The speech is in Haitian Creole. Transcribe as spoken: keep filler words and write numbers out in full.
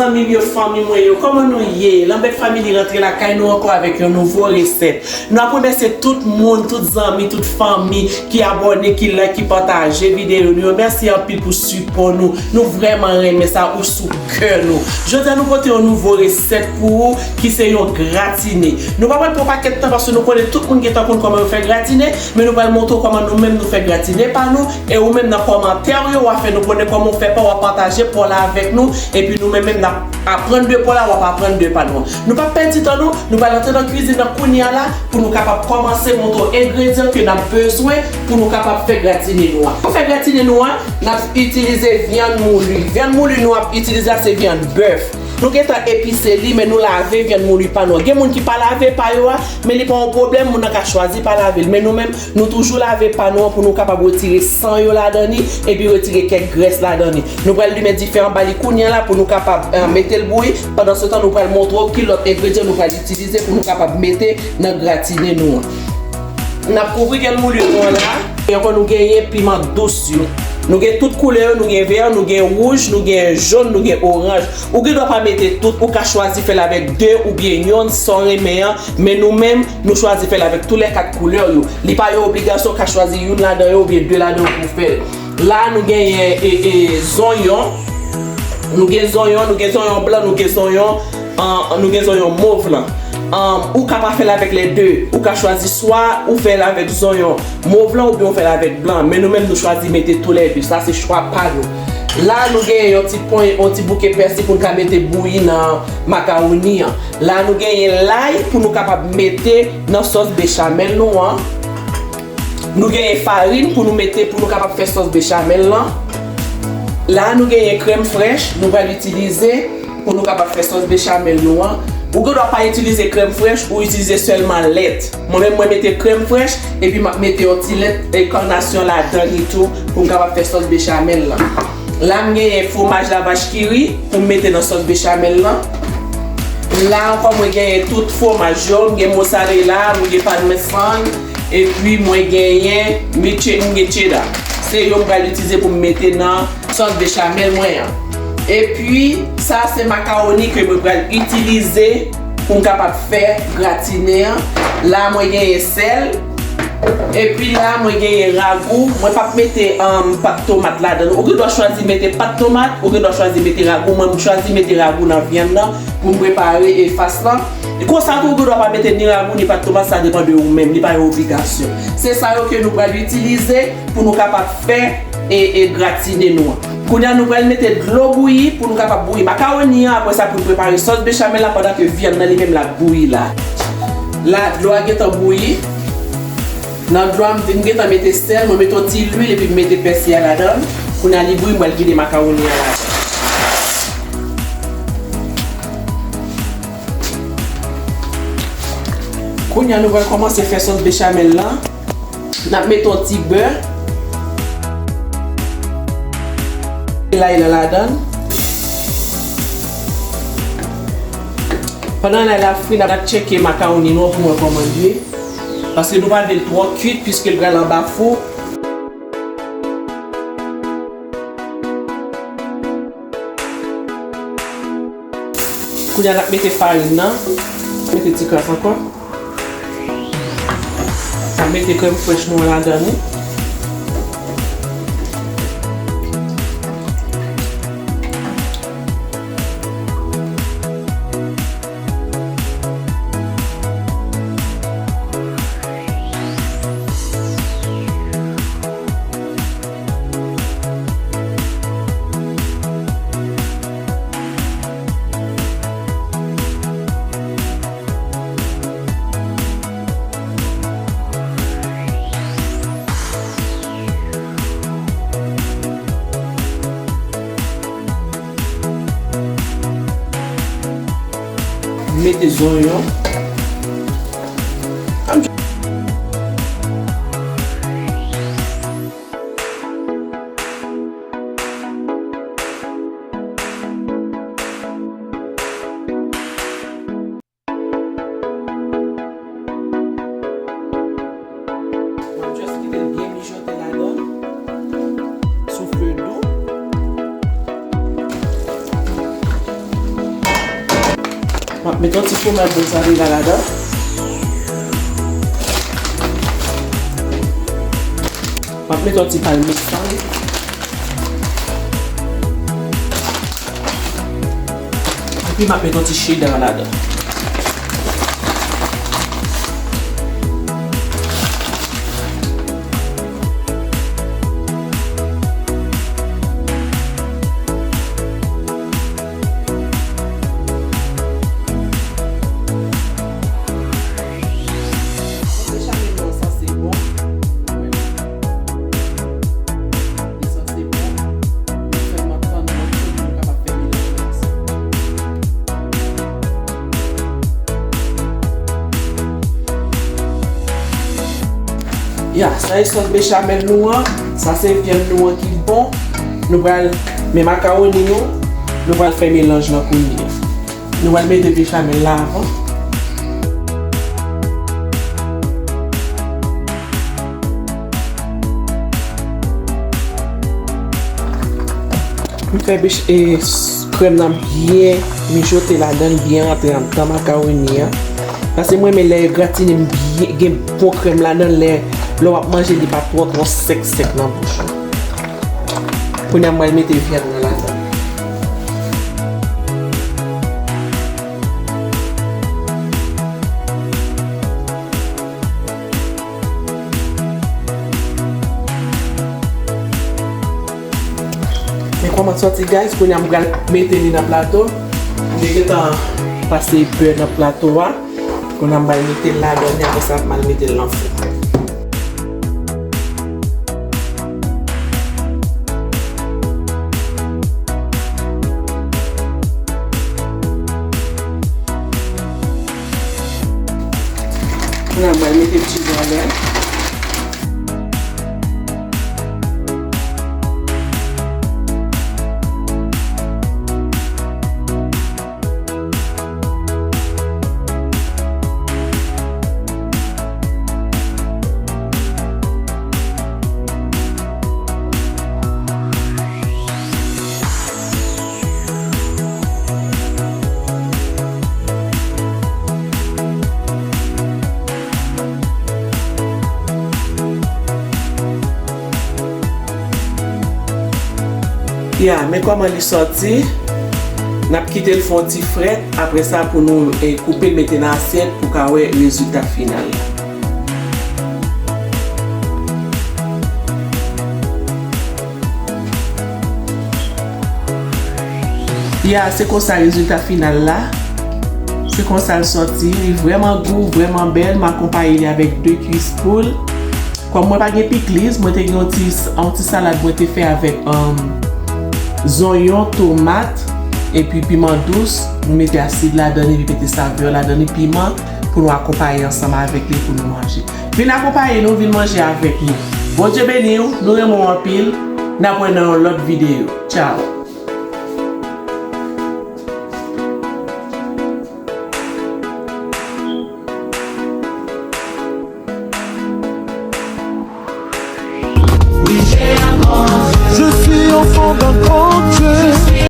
Zanmi m yo, fanmi mwen yo, kòman nou ye? Lambert Family rantre lakay nou ankò avèk yon nouvo resèt. Nou ap remèsye tout moun, tout zanmi, tout fanmi ki abòne, ki like, ki pataje videyo nou yo. Mèsi anpil pou sipò nou. Nou vrèman renmen sa, ou sou kè nou. Jodi a, nou pote yon nouvo resèt pou ou ki se yon gratine. Nou pa pral pran pakèt tan paske nou konnen tout moun gentan konn kòman yo fè gratine, men nou pral montre w kòman nou menm nou fè gratine pa nou. E ou menm nan kòmantè w yo, w a fè nou konnen kòman w fè pa w, w a pataje pa w la avèk nou. Epi nou menm menm n ap aprann de pa w la, w ap aprann de pa nou. Nou p ap pèdi tan nou, nou pral antre nan kwizin nan kounye a la pou nou kapab kòmanse montre w engredyan ke n ap bezwen pou nou kapab fè gratine nou an. Pou fè gratine nou an, n ap itilize vyann mouli. Vyann mouli nou ap itilize a se vyann bèf. Nou gentan epise li, men nou lave vyann mouli pa nou an. Gen moun ki pa lave pa yo a, men li pa yon pwoblèm, moun nan ka chwazi pa lave l. Men nou menm, nou toujou lave pa nou an pou nou kapab retire san yo ladan li, epi retire kèk grès ladan li. Nou pral limen dife anba li kounye a la pou nou kapab, eh, mete l bouyi. Pandansetan, nou pral montre w ki lòt engredyan nou pral itilize pou nou kapab mete nan gratine nou an. N ap kouvri vyann mouli nou an la. E ankò nou genyen piman dous yo. Nou gen tout koulè yo, nou gen vè, nou gen wouj, nou gen jòn, nou gen oranj. Ou gen dwa pa mete tout, ou ka chwazi fè l avèk de oubyen yonn, sa w renmen an. Men nou menm, nou chwazi fè l avèk toulèkat koulè yo. Li pa yon obligasyon, ou ka chwazi youn ladan yo oubyen de ladan yo pou w fè l. La, nou genyen, e, e, zonyon. Nou gen zonyon, nou gen zonyon blan, nou gen zonyon, an, nou gen zonyon mov lan. An, ou ka pa fè l avèk lè de. Ou ka chwazi swa ou fè l avèk zonyon mov lan oubyen ou fè l avèk blan. Men nou menm, nou chwazi mete toulède. Sa se chwa pa nou. La, nou genyen yon ti pony, yon ti bouke pèsi pou n ka mete bouyi nan makawoni an. La, nou genyen lay pou nou kapab mete nan sòs bechamèl nou an. Nou genyen farin pou nou mete, pou nou kapab fè sòs bechamèl lan. La, nou genyen krèm frèch, nou pral itilize pou nou kapab fè sòs bechamèl nou an. Ou gen dwa pa itilize krèm frèch, ou itilize sèlman lèt. Mwen menm, mwen mete krèm frèch, epi m ap mete yon ti lèt, e, kanasyon ladan li tou, pou m kapab fè sòs bechamèl lan. La, m genyen fwomaj lavach kiri pou m mete nan sòs bechamèl lan. La ankò, mwen genyen tout fwomaj yo. M gen mosarela, m gen parmesan, epi mwen genyen, m gen che-, m gen cheda. Se yo m pral itilize pou m mete nan sòs bechamèl mwen an. Epi, sa se makawoni ke mwen pral itilize pou m kapab fè gratine an. La, mwen genyen sèl. Epi la, mwen genyen ragou. Mwen p ap mete, um, pat tomat ladan l. Ou gen dwa chwazi mete pat tomat, ou gen dwa chwazi mete ragou. Mwen, m chwazi mete ragou nan vyann nan pou m prepare e fas lan. Konsa tou, ou gen dwa pa mete ni ragou ni pat tomat, sa depann de ou menm. Li pa yon obligasyon. Se sa yo ke nou pral itilize pou nou kapab fè e, e gratine nou an. Kounye a, nou pral mete dlo bouyi pou nou kapab bouyi makawoni an. Apre sa, pou nou prepare sòs bechamèl la pandan ke vyann nan li menm l ap bouyi la. La, dlo a gentan bouyi. Nan dlo a, m vin gentan mete sèl, mwen mete yon ti lwil epi m mete pèsi a ladan l. Kounye a, li bouyi, m pral vide makawoni an ladan. Kounye a, nou pral kòmanse fè sòs bechamèl lan. N ap mete yon ti bè. Lay la ladan l. Pandan lay la fri, n ap tcheke makawoni nou an pou mwen kòman l ye. Paske nou pa vle l twò kuit, piske l pral anba fou. Kounye a, n ap mete farin nan. Mete ti kras ankò. N ap mete krèm frèch nou an ladan li. Mete zonyon. Mwen just kite l byen mijote ladan, sou fe dou. M ap met yon ti fwomaj mozzarella ladan. M ap met yon ti palmispan. Epi m ap met yon ti cheddar ladan. Sa se bon. Li sanse bon. Li fè m ap tann lòt sou pou nou kapab fè melanj la ansanm. Ya, sa e sòs bechamel nou an. Sa se vyann nou an ki bon. Nou pral, men makawoni nou, nou pral fè melanj lan kounye a. Nou pral mete bechamel la avan. M fè bich-, e, s-, krèm nan byen mijote ladan l, byen rantre anndan makawoni an. Paske mwen renmen lè gratine m byen, gen bon krèm ladan l, lè, lè w ap manje li pa twò, twò sèk, sèk nan bouch ou. Kounye a, m pral mete vyann nan ladan. Men kòman sòti, guys, kounye a m pral mete li nan plato. M te gentan pase bè nan plato a. Kounye a m pral mete l ladan li, apre sa m al mete l nan fou. Kounye a m pral mete cheese ladan. Ya, men kòman li sòti. N ap kite l fè yon ti frèt. Apre sa, pou nou, eh, koupe l, mete nan asyèt pou ka wè rezilta final la. Ya, se konsa rezilta final la. Se konsa l sòti. Li vrèman gou, vrèman bèl. M akonpaye li avèk de kuis poul. Kòm mwen pa gen pikliz, mwen te gen yon ti, yon ti salad mwen te fè avèk, um, zonyon, tomat, epi piman dous. Nou mete asid ladan li, epi mete savè ladan li, piman, pou nou akonpaye ansanm avèk li pou nou manje. Vin akonpaye nou, vin manje avèk nou. Bondye beni w, nou renmen w anpil. N ap wè nan yon lòt videyo. Tchao!